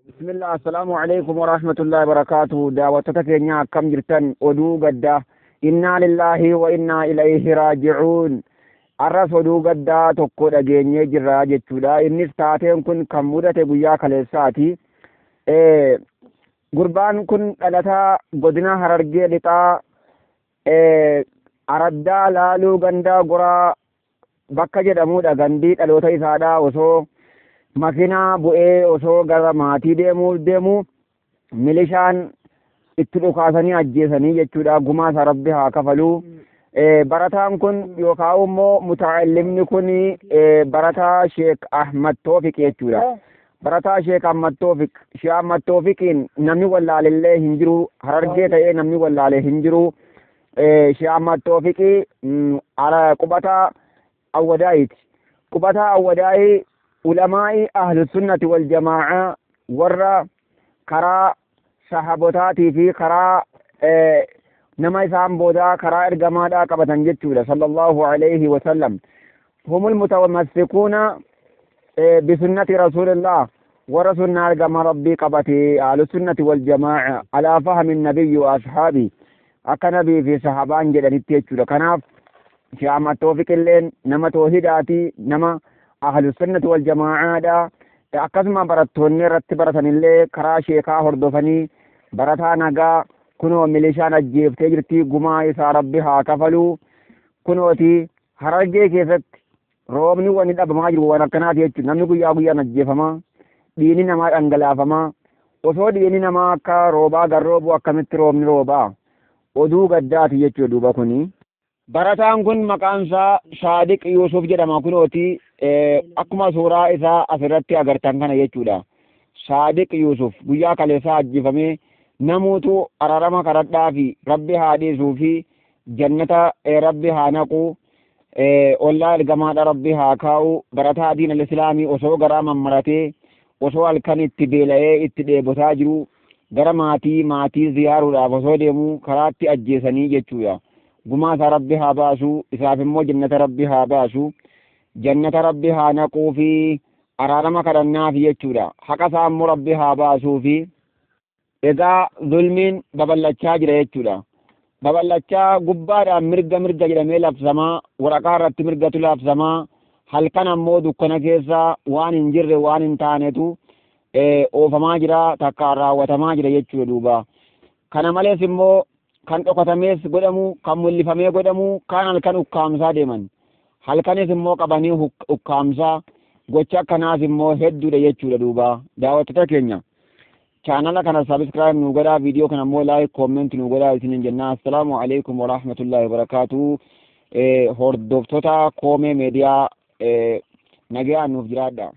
Bismillah, assalaamu alaikum warahmatullahi wabarakaatuh. Daawwattoota keenya, akkam jirtan? Oduu gaddaa, innaa lillaahi wa innaa ilayhi raaji'uun. Arras oduu gaddaa tokko dhageenyee jirra jechuudha. Innis taateen kun kan mudate guyyaa kaleessaati. Gurbaan kun dhalataa godina Harargee Lixaa, Araddaa Laaluu, Gandaa Goraa bakka jedhamudha. Gandii dhaloota isaadha. Osoo makiinaa bu'ee osoo gara maatii deemuuf deemu milishaan itti dhukaasanii ajjeesanii jechuudha. Gumaa isaa Rabbi haa kafaluu. Barataan kun yookaan immoo muta'allimni kun barataa Sheek Ahmad Toofiq jechuudha. Barataa Sheek Ahmad Toofiq, Sheek Ahmad Toofiqiin namni wallaalellee hin jiru. Harargee ta'ee namni wallaale hin jiru. Sheek Ahmad Toofiqii qubataa Awwadaayiiti. Qubataa Awwadaayii, ulamaa'ii ahlu sunnati wal jamaa'aa, warra karaa sahabotaatii fi karaa nama isaan boodaa, karaa ergamaadhaa qabatan jechuudha, sallallahu alayhi wa sallam. Humul mutamassikuuna bisunnati rasuulillah, warra sunnaa ergama Rabbii qabate, ahlu sunnati wal jamaa'a alaa fahmi nabiyyi wa ashaabi, akka nabii fi sahabaan jedhanitti jechuudha. Kanaaf Sheekh Ahmad Toofiq illeen nama toohidaati, nama ahlu sunnati wal jamaa'aadha. Akkasuma barattoonni irratti baratanillee karaa sheekaa hordofanii, barataa nagaa kunoo milishaan ajjeeftee jirti. Gumaa isaa Rabbi haa kafaluu. Kunooti Harargee keessatti roobni wanni dhabamaa jiru waan akkanaati jechuudha. Namni guyyaa guyyaan ajjeefamaa, dhiigni namaa dhangalaafamaa. Osoo dhiigni namaa akka roobaa garroobu akkamitti roobni roobaa? Oduu gaddaati jechuudha duuba kuni. Barataan kun maqaan isaa Saadiq Yuusuf jedhama. Kunooti akkuma suuraa isaa asirratti agartan kana jechuudha. Saadiq Yuusuf guyyaa kaleessaa ajjeefamee, namuutu araarama kadhadhaa fi Rabbi haa dhiisuu fi jannata Rabbi haa naqu, ollaa ergamaadha Rabbi haa kaa'u. Barataa diin al-islaamii osoo garaa mammaratee, osoo halkan itti beela'ee itti dheebotaa jiru, gara maatii ziyaaruudhaaf osoo deemu karaatti ajjeesanii jechuudha. Gumaa isaa Rabbi haa baasu, isaaf immoo jannata Rabbi haa baasu, jannata Rabbi haa naquu fi araarama kadhannaaf jechuudha. Haqa isaa immoo Rabbi haa baasuu fi egaa zulmiin babal'achaa jira jechuudha. Babal'achaa gubbaadhaan mirga mirga jedhamee labsamaa, waraqaa irratti mirgatu labsamaa, halkan ammoo dukkana keessa waan hin jirre, waan hin taanetu oofamaa jira, takkaan raawwatamaa jira jechuudha duuba. Kana malees immoo kan dhokatamees godhamu, kan mul'ifamee godhamu, kan halkan ukkaamsaa deeman. Halkanis immoo qabanii ukkaamsaa gocha akkanaas immoo hedduudha jechuudha duuba. Daawwattoota keenya, chaanala kana subscribe nu godhaa, viidiyoo kana immoo like, comment nu godhaa isiniin jenna. Assalaamu alaikum warahmatullahi wabarakaatu. Hordoftoota Koomee Meediyaa, nagayaan nuuf jiraadha.